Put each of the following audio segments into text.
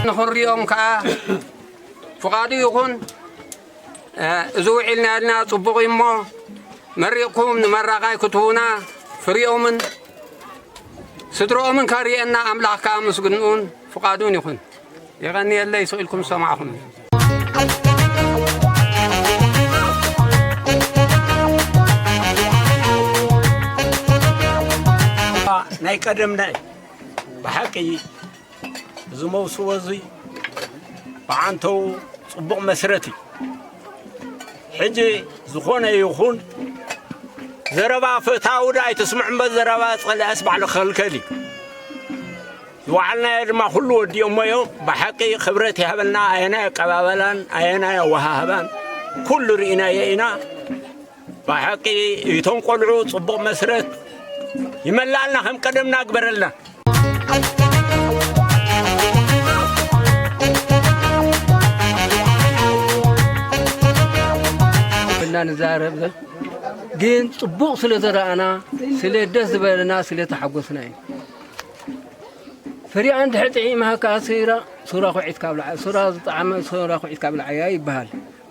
ንኽንሪኦም ከዓ ፍቓዱ ይኹን። እ፣ እዚ ውዒልና ያልና ጽቡቕ እዩ እሞ፣ መሪቕኩም ንመራቓይ ክትህቡና፣ ፍሪኦምን ስድርኦምን ከርእየና ኣምላኽ ከኣ ምስግንኡን ፍቓዱን ይኹን። የቐንየለይ፣ ስቕ ኢልኩም ዝሰማዕኹም። ናይ ቀደምና እዩ። ብሓቂ እዚ መውስቦ እዚ ብዓንተው ጽቡቕ መስረት እዩ። ሕጂ ዝኾነ ይኹን ዘረባ ፍትሃዊ ዶ ኣይትስምዑ እምበር ዘረባ ጸላእስ ባዕሉ ክኽልከል እዩ። ዝወዓልናዮ ድማ ኩሉ ወዲኦሞ እዮም። ብሓቂ ክብረት ይሃበልና። ኣየናይ ኣቀባበላን ኣየናይ ኣወሃህባን ኩሉ ርኢናዮ ኢና። ብሓቂ እቶም ቆልዑ ጽቡቕ መስረት ይመላልና፣ ከም ቀደምና ግበረልና። እና ንዛረብ ግን ጽቡቕ ስለ ዘረኣና፣ ስለ ደስ ዝበለና፣ ስለ ተሓጎስና እዩ። ፍሪኣ እንድሕር ጥዒምካ ስራ፣ ሱራ ኩዒት ካብ ላዕሊ፣ ሱራ ዝጠዓመ ሱራ ኩዒት ካብ ላዕሊ ይበሃል።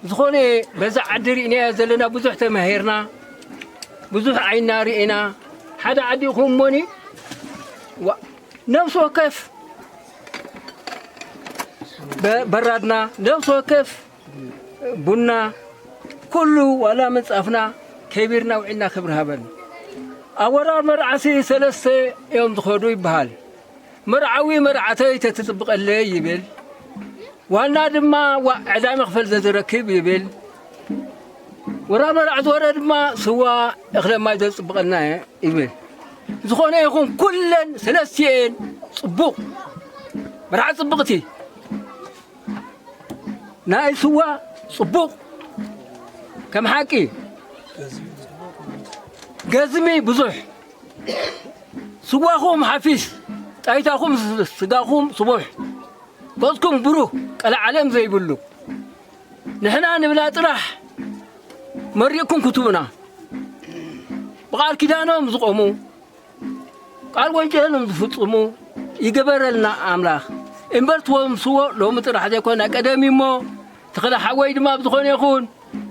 ዝኾነ በዛ ዓዲ ርኢናያ ዘለና ብዙሕ ተማሂርና፣ ብዙሕ ዓይና ርኢና። ሓደ ዓዲ ይኹን እሞኒ፣ ዋ-፣ ነፍሲ ወከፍ በ-፣ በራድና፣ ነፍሲ ወከፍ ቡና፣ ኩሉ ዋላ ምንጻፍና ከቢርና ውዒልና ክብሪ ሃበን። ኣብ ወራር መርዓሲ ሰለስተ እዮም ዝኸዱ ይበሃል። መርዓዊ መርዓተይ ተትጽብቐለይ ይብል። ዋና ድማ ዋ-፣ ዕዳ መኽፈል ዘዝረክብ ይብል። ወራር መርዓ ዝወረ ድማ ስዋ እኽለ ማይ ዘጽብቐልና ይብል። ዝኾነ ይኹን ኩለን ሰለስቲኤን ጽቡቕ፣ መርዓ ጽብቕቲ፣ ናይ ስዋ ጽቡቕ፣ ከም ሓቂ ገዝሚ ብዙሕ፣ ስዋኹም ሓፊስ፣ ጣይታኹም ስ-፣ ስጋኹም ስቡሕ፣ ገጽኩም ብሩህ፣ ቀልዓለም ዘይብሉ። ንሕና ንብላ ጥራሕ መሪቕኩም ክትቡና። ብቓል ኪዳኖም ዝቖሙ፣ ቃል ወንጌሎም ዝፍጽሙ ይግበረልና ኣምላኽ። እምበር ትወምስዎ ሎሚ ጥራሕ ዘይኮነ ቀደም እሞ፣ ተኽለ ሓወይ ድማ ብዝኾነ ይኹን፣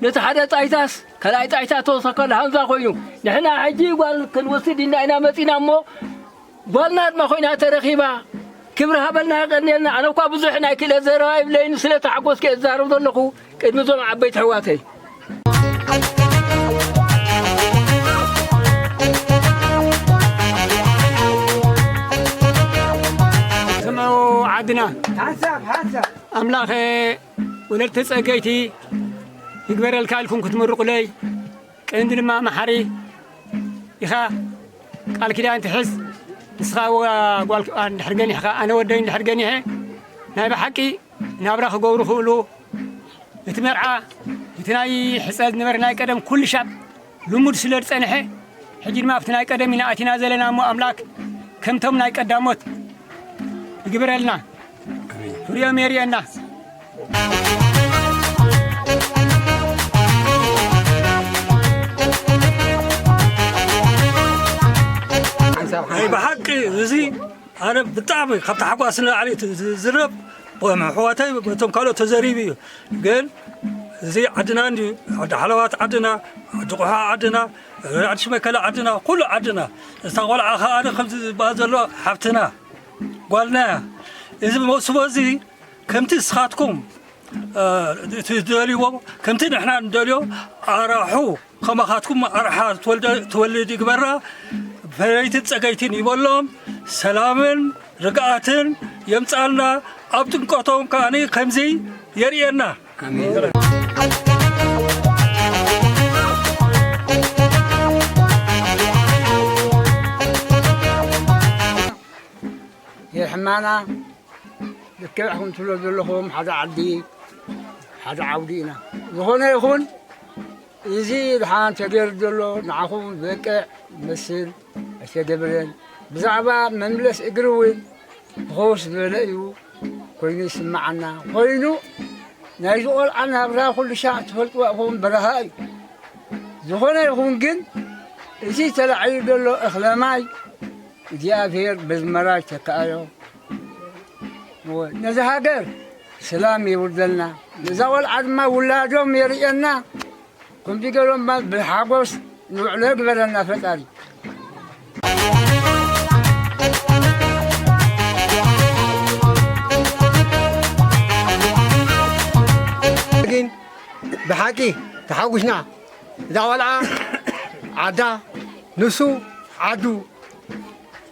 ነቲ ሓደ ጣይታስ ካልኣይ ጣይታ ተወሰከሉ ሃንዛ ኮይኑ፣ ንሕና ሕጂ ጓል ክንወስድ ኢና፣ ኢና መጺና እሞ፣ ጓልና ድማ ኮይና ተረኺባ። ክብሪ ሃበልና፣ የቐንየልና። ኣነ እኳ ብዙሕ ናይ ክእለት ዘረባ ይብለይን፣ ስለ ተሓጎስኩ እየ ዝዛረብ ዘለኹ ቅድሚ እዞም ዓበይቲ ኣሕዋተይ። ስምዑ ዓድና፣ ሓንሳብ፣ ሓንሳብ። ኣምላኸ ወለድቲ ጸገይቲ ይግበረልካ ኢልኩም ክትምርቑለይ፣ ቀንዲ ድማ መሓሪ ኢኻ፣ ቃል ኪዳን ትሕዝ። ንስኻ ወ-፣ ጓል ክ-፣ እንድሕር ገኒሕካ፣ ኣነ ወደይ እንድሕር ገኒሐ፣ ናይ ብሓቂ ናብራ ክገብሩ ክእሉ፣ እቲ መርዓ፣ እቲ ናይ ሕጸ ዝነበረ ናይ ቀደም ኩሉ ሻብ ልሙድ ስለ ዝጸንሐ፣ ሕጂ ድማ ኣብቲ ናይ ቀደም ኢና ኣቲና ዘለና እሞ፣ ኣምላክ ከምቶም ናይ ቀዳሞት ይግበረልና። ፍርዮም የርእየና። ናይ ብሓቂ እዚ ኣነ ብጣዕሚ ካብ ታሕጓስ ንላዕሊ እቲ ዝዝረብ ብኣሕዋተይ በቶም ካልኦት ተዘሪቡ እዩ። ግን እዚ ዓድና እንድዩ፣ ዓዲ ሓለዋት ዓድና፣ ዓዲ ቁሓ ዓድና፣ ዓዲ ሽመከለ ዓድና፣ ኩሉ ዓድና። እታ ቆልዓ ኸኣ ከምዚ ዝበሃል ዘሎ ሓፍትና ጓልና እያ። እዚ መውስቦ እዚ ከምቲ ንስኻትኩም፣ እ፣ እቲ ትደልይዎ፣ ከምቲ ንሕና ንደልዮ ኣራሑ ከማኻትኩም ኣርሓ ትወልደ-፣ ትወልድ ይግበራ። ፈለይትን ጸገይትን ይበሎም፣ ሰላምን ርግኣትን የምጻልና። ኣብ ጥምቀቶም ከኣኒ ከምዚ የርእየና። ኣሜን። የርሕማና። ልክዕ ኢኹም ትብሎ ዘለኹም፣ ሓደ ዓዲ፣ ሓደ ዓውዲ ኢና። ዝኾነ ይኹን፣ እዚ ድሓን ተገይሩ ዘሎ ንዓኹም ዝበቅዕ መስል ኣይተገብረን። ብዛዕባ መምለስ እግሪ እውን ብኸውስ ዝበለ እዩ ኮይኑ ይስምዓና። ኮይኑ ናይዚ ቆልዓ ናብራ ኩሉ ሻዕ ትፈልጥዎ ኢኹም፣ በረኻ እዩ። ዝኾነ ይኹን ግን፣ እዚ ተላዒሉ ዘሎ እኽለ ማይ እግዚኣብሔር በዝመራ ይተክኣዮ። እወ፣ ነዛ ሃገር ሰላም የውርደልና፣ ነዛ ቆልዓ ድማ ውላዶም የርእየና። ከምዚ ገይሮም ድማ ብሓጎስ ንውዕሎ ይግበረና ፈጣሪ። ግን ብሓቂ ተሓጒስና። እዛ ቆልዓ ዓዳ፣ ንሱ ዓዱ፣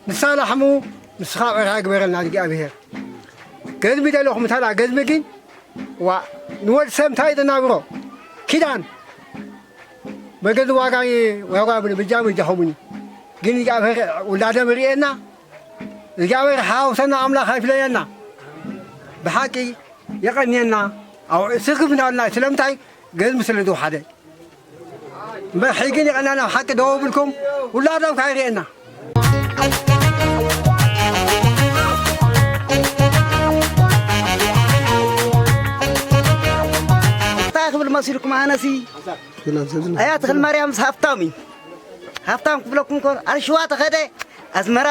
ንሳ ላሕሙ፣ ንስኻ ብዕርካ ይግበረልና እግዚኣብሄር። ገዝሚ ደለኹም እንታዳ ገዝሚ ግን፣ ዋ፣ ንወድ ሰብ እንታይ ዘናብሮ? ኪዳን። መገዝ ዋጋ፣ ዋጋ ብጃ በጃኹምኒ። ግን እግዚኣብሄር ውላዶም ይርእየና። እግዚኣብሄር ሓውሰና ኣምላኽ ኣይፍለየና። ብሓቂ የቐንየና። ኣብ ስኽፍ እንዳበልና ስለምንታይ ገዝሚ ስለ ዝወሓደ። እምበር ሕጂ ግን የቐንየና። ብሓቂ ደው ብልኩም ውላዶም ካይርእየና። መሲልኩም ኣነሲ ኣያ ተኽለ ማርያምስ ሃፍታም እዩ። ሃፍታም ክብለኩም እኮ ኣብ ሽዋ ተኸደ ኣዝመራ፣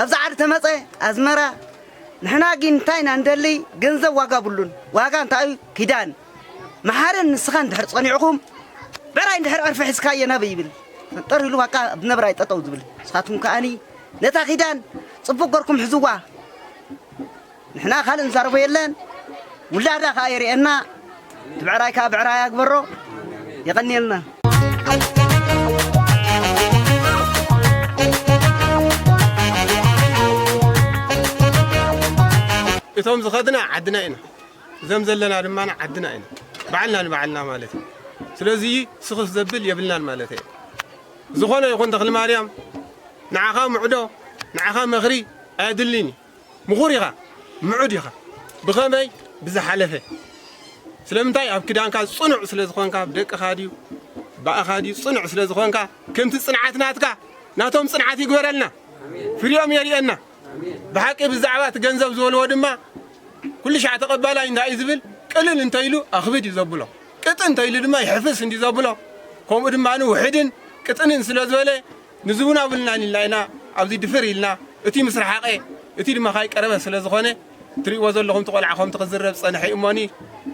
ኣብዚ ዓዲ ተመጸ ኣዝመራ። ንሕና ግን እንታይ ኢና እንደሊ? ገንዘብ ዋጋ ብሉን። ዋጋ እንታይ እዩ? ኪዳን። መሓርን ንስኻ እንድሕር ጸኒዕኹም፣ ብዕራይ እንድሕር ዕርፊ ሒዝካዮ ናብ ይብል። ጠር ኢሉ በቃ ኣብ ነብራይ ጠጠው ዝብል። ንስኻትኩም ከኣኒ ነታ ኪዳን ጽቡቅ ገርኩም ሕዝዋ። ንሕና ካልእ ንዛረቦ የለን። ውላዳ ከኣ የርእየና። እቲ ብዕራይ ከኣ ብዕራይ ኣግበሮ። የቐንየልና። እቶም ዝኸድና ዓድና ኢና። እዞም ዘለና ድማ ዓድና ኢና። ባዕልና ንባዕልና ማለት እዩ። ስለዚ ስኽፍ ዘብል የብልናን ማለት እዩ። ዝኾነ ይኹን ተኽለ ማርያም፣ ንዓኻ ምዕዶ፣ ንዓኻ መኽሪ ኣየድልን እዩ። ምኹር ኢኻ፣ ምዑድ ኢኻ። ብኸመይ? ብዝሓለፈ። ስለምንታይ? ኣብ ክዳንካ ጽኑዕ ስለ ዝኾንካ፣ ብደቅኻ ድዩ፣ ብኣኻ ድዩ ጽኑዕ ስለ ዝኾንካ፣ ከምቲ ጽንዓት ናትካ፣ ናቶም ጽንዓት ይግበረልና። ፍሪኦም የርእየና። ብሓቂ ብዛዕባ እቲ ገንዘብ ዝበልዎ ድማ፣ ኩሉ ሻዕ ተቐባላይ እንታይ እዩ ዝብል? ቅልል እንተኢሉ ኣኽብድ እዩ ዘብሎ። ቅጥን እንተኢሉ ድማ ይሕፍስ እንዲ ዘብሎ። ከምኡ ድማ ውሕድን ቅጥንን ስለ ዝበለ፣ ንዝቡና ብልናን ኢልና ኢና ኣብዚ ድፍር ኢልና፣ እቲ ምስ ረሓቐ፣ እቲ ድማ ካይቀረበ ስለ ዝኾነ፣ ትርእይዎ ዘለኹም እቲ ቆልዓ ከምቲ ክዝረብ ጸንሐ እዩ እሞኒ፣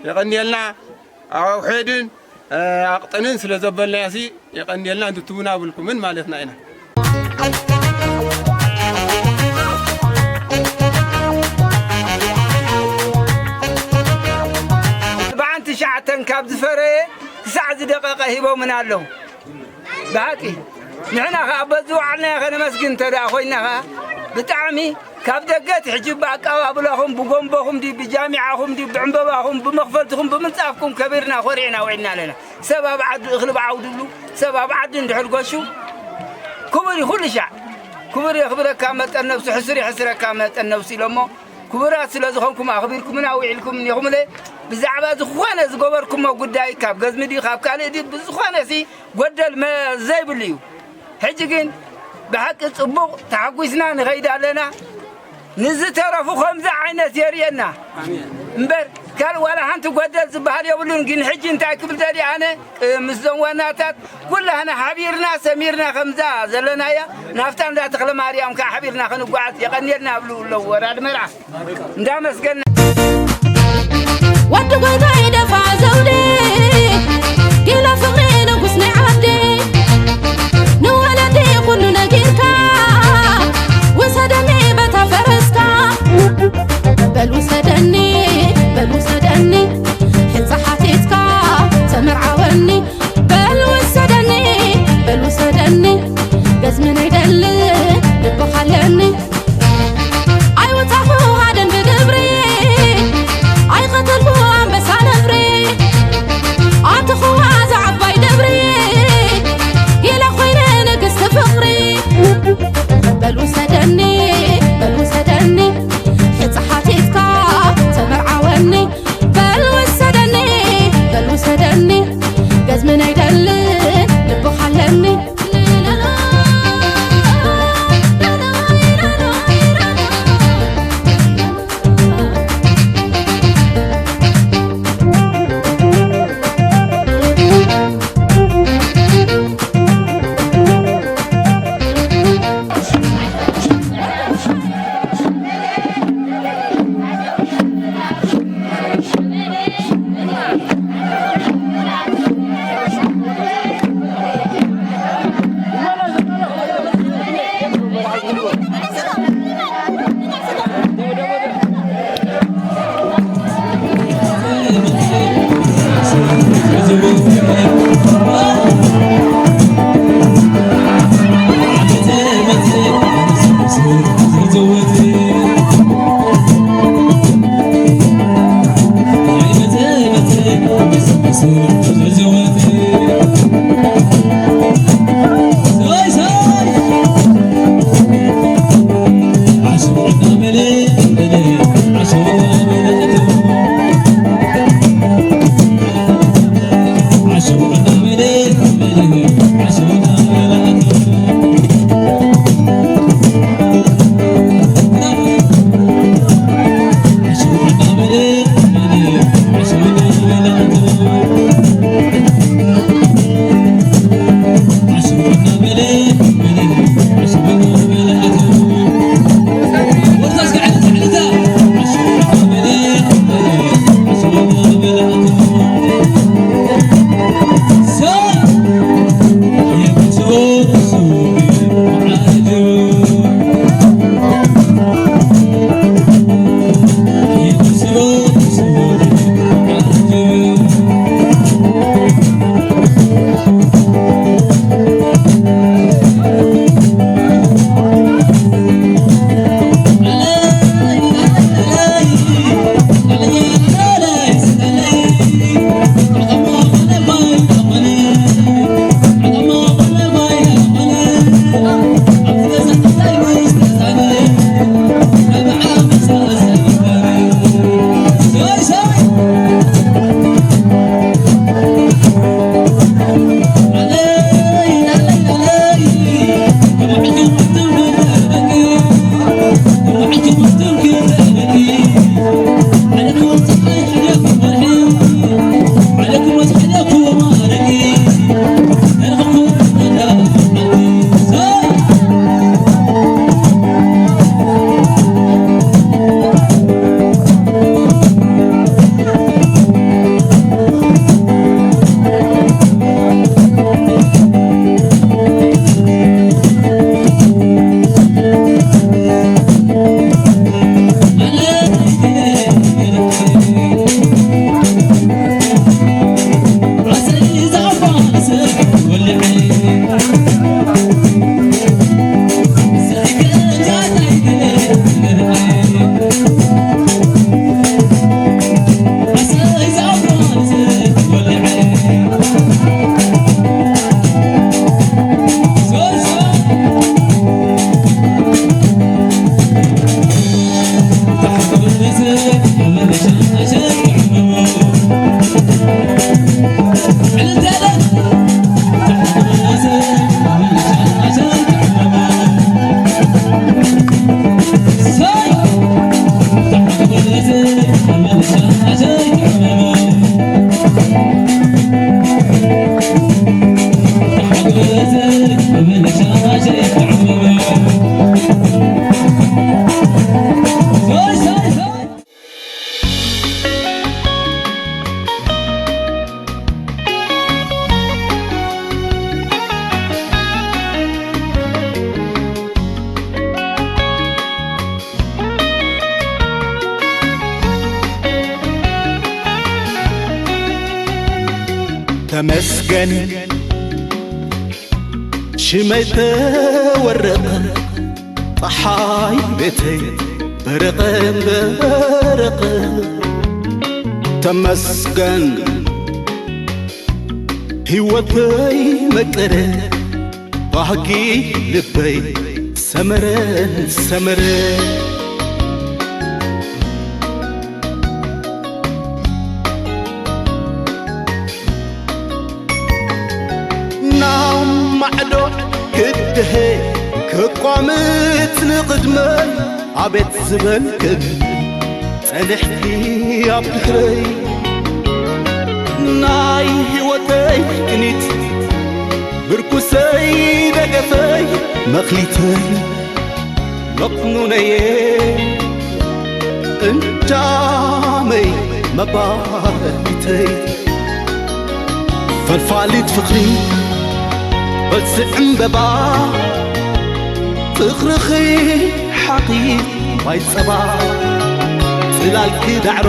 የቐንየልና። ኣውሕድን፣ እ፣ ኣቕጥንን ስለ ዘበልናዮሲ፣ የቐንየልና፣ እንትትቡና ብልኩምን ማለትና ኢና። ኣርብዓን ትሽዓተን ካብ ዝፈረየ ክሳዕ ዝደቀቐ ሂቦምና ኣለዉ። ብሓቂ ንሕና ኸዓ በዚ ወዓልናዮ ኸነመስግን እንተ ደኣ ኾይንና ኸዓ ብጣዕሚ ካብ ደገ እቲ ሕጂ ብኣቀባብላኹም፣ ብጎንቦኹም ድዩ፣ ብጃሚዓኹም ድዩ፣ ብዕምበባኹም፣ ብመኽፈልትኹም፣ ብምንጻፍኩም ከቢርና ኮሪዕና ውዒልና ኣለና። ሰብ ኣብ ዓዱ እኽሊ ብዓው ድብሉ፣ ሰብ ኣብ ዓዱ እንድሕር ጎሹ ክቡር እዩ ኩሉ ሻዕ። ክቡር የኽብረካ መጠን ነብሱ፣ ሕሱር የሕስረካ መጠን ነብሱ ኢሎሞ፣ ክቡራት ስለ ዝኾንኩም ኣኽቢርኩምና ውዒልኩም እኒኹምለ። ብዛዕባ ዝኾነ ዝገበርኩሞ ጉዳይ ካብ ገዝሚ ድዩ ካብ ካልእ ድዩ ብዝኾነ ሲ ጎደል መ-፣ ዘይብሉ እዩ። ሕጂ ግን ብሓቂ ጽቡቕ ተሓጒስና ንኸይድ ኣለና። ንዝተረፉ ከምዚ ዓይነት የርእየና እምበር ካልእ ዋላ ሓንቲ ጎደል ዝበሃል የብሉን። ግን ሕጂ እንታይ ክብል ደልየ ኣነ፣ እ፣ ምስዞም ዋናታት ኩላህና ሓቢርና ሰሚርና ከምዛ ዘለናያ ናብታ እንዳ ተኽለ ማርያም ከኣ ሓቢርና ክንጓዓዝ የቐንየልና እብሉ ኣለዉ ወራድ መርዓ። እንዳመስገን ወዲ ጎይታይ ደፋ ዘውዲ፣ ጊላ ፍቕሪ ንጉስ ናይ ዓዲ፣ ንወለዲ ኩሉ ነጊርካ፣ ውሰደኒ በታ ፈረስካ። በል ውሰደኒ፣ በል ውሰደኒ፣ ሕንጻ ሓቲትካ ተመርዓወኒ። በል ውሰደኒ፣ በል ውሰደኒ፣ ገዝሚ ናይ ደሊ ልብኻ ኣለኒ። ኣይወጻኹ ሃደን ብግብሪ፣ ኣይቐተልኩ ኣንበሳ ነብሪ፣ ኣተኹዋ ዝዓባይ ደብሪ፣ ኢለ ኮይነ ንግስቲ ፍቕሪ። በል ውሰደኒ፣ በል ውሰደኒ፣ ሕጻ ሓቲትካ ተመርዓወኒ። በል ውሰደኒ፣ በል ውሰደኒ፣ ገዝሚ ናይ ደሊ ልብኻ ኣለኒ። ተመስገን ሽመይ ተወረቐ፣ ጸሓይ ቤተይ በረቐ በረቐ። ተመስገን ህይወተይ መቀረ፣ ባህጊ ልበይ ሰመረ ሰመረ። ናብ ማዕዶ ክድሀ ክቋምት ንቕድመይ ኣቤት ዝበልክን ጸኒሕኪ ኣብ ድሕረይ። ናይ ህይወተይ ቅኒት ምርኩሰይ ደገፈይ መኽሊተይ መቕኑነየ እንዳመይ መባሪተይ። ፈልፋሊት ፍቕሪ በልሲ ዕምበባ፣ ፍቕርኺ ሓቒፍ ማይ ጸባ፣ ጽላልኪ ዳዕሮ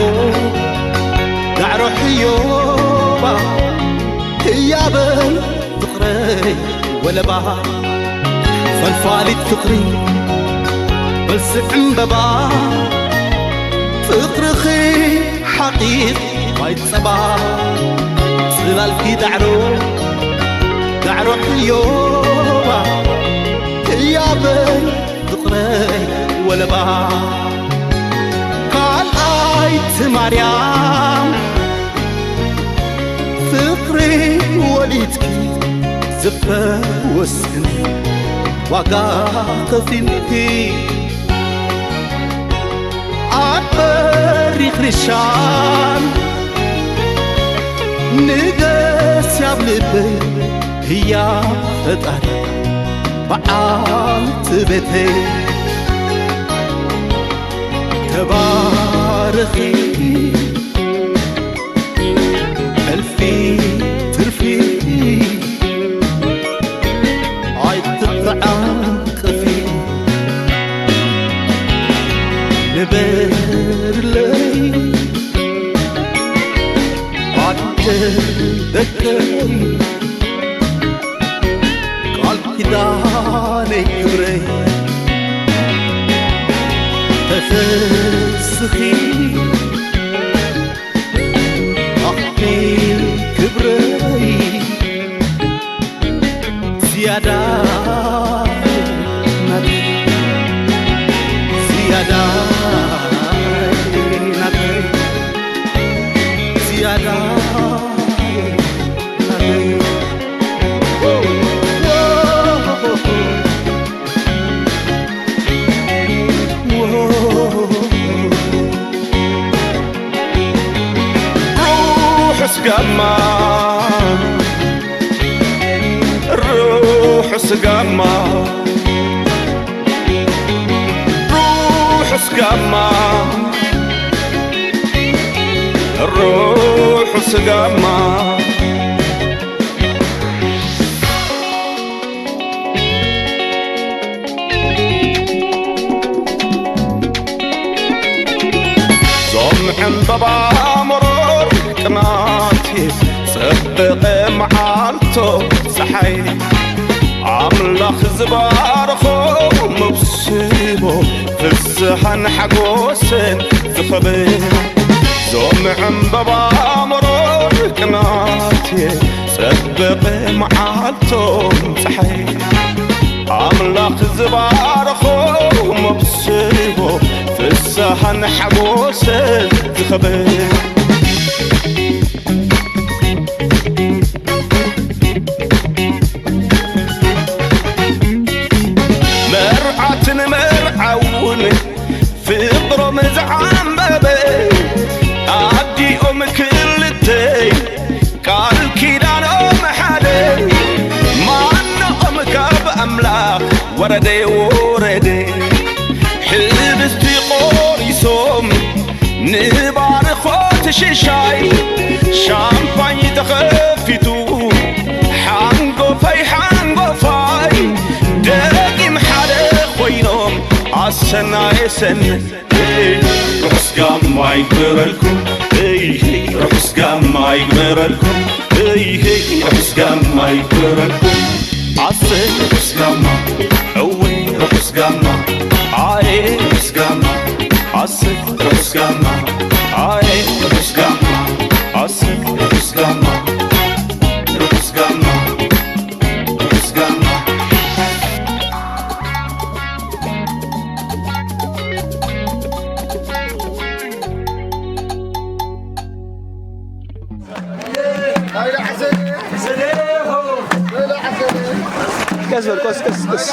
ዳዕሮ ሕዮባ፣ ህያበይ ፍቕረይ ወለባ። ፈልፋሊት ፍቕሪ በልሲ ዕምበባ፣ ፍቕርኺ ሓቒፍ ማይ ጸባ፣ ጽላልኪ ዳዕሮ ዳዕሮ ሕዮባ፣ ህያበይ ፍቕረይ ወለባ። ካልኣይቲ ማርያም ፍቕሪ ወሊድኪ ዝፈወስክን ዋጋ ከፊልኪ። ኣንበሪኽ ርሻን ንገስ ኣብ ልበይ ህያ ፈጣሪ በዓልቲ ቤተይ ተባረኺ። እልፊ ትርፊ ኣይትተዓንቅፊ። ንበርለይ ኣደ ደቀይ፣ ቃል ኪዳነይ ክብረይ ተፈስኺ። ኣኽሊል ክብረይ ዝያዳ ናተይ፣ ዝያዳ ናተይ፣ ዝያዳ ናተይ። ርሑስ ጋማ፣ ርሑስ ጋማ፣ ርሑስ ጋማ፣ ርሑስ ጋማ። ዞም ዕምበባ መሮር ቅናት፣ ጸበቐ መዓልቶ ጸሓይ፣ ኣምላኽ ዝባርኾ መብስቦ ፍስሓን ሓጎስን ዝኸበ። ዞም ዕምበባ መሮር ቅናት፣ ጸበቐ መዓልቶም ጸሓይ፣ ኣምላኽ ዝባረኾ መብስቦ ፍስሓን ሓጎስን ዝኸበ። መርዓትን መርዓውን ፍቕሮም ዝዓምበበ፣ ኣዲኦም ክልተይ ቃል ኪዳኖም ሓደ፣ ማኖኦም ካብ ኣምላኽ ወረደ ወረደ። ሕብስቲ ቆሪሶም ንባርኾት ሽሻይ፣ ሻምፓኝ ተኸፊቱ ሓንጎፋይ ሓንጎፋይ፣ ደጊም ሓደ ኮይኖም ኣሰናየሰን። ርሑስ ጋማ ይግበረልኩም፣ ርሑስ ጋማ ይግበረልኩም። ርሑስ ጋማ ይግበረልኩም። ኣሰይ ርሑስ ጋማ፣ እወይ ርሑስ ጋማ፣ ኣየ ርሑስ ጋማ፣ ኣሰይ ርሑስ ጋማ፣ ኣየ ርሑስ ጋማ፣ ኣሰይ ርሑስ ጋማ፣ ርሑስ ጋማ፣ ርሑስ ጋማ። ቀስ በል፣ ቀስ፣ ቀስ፣ ቀስ።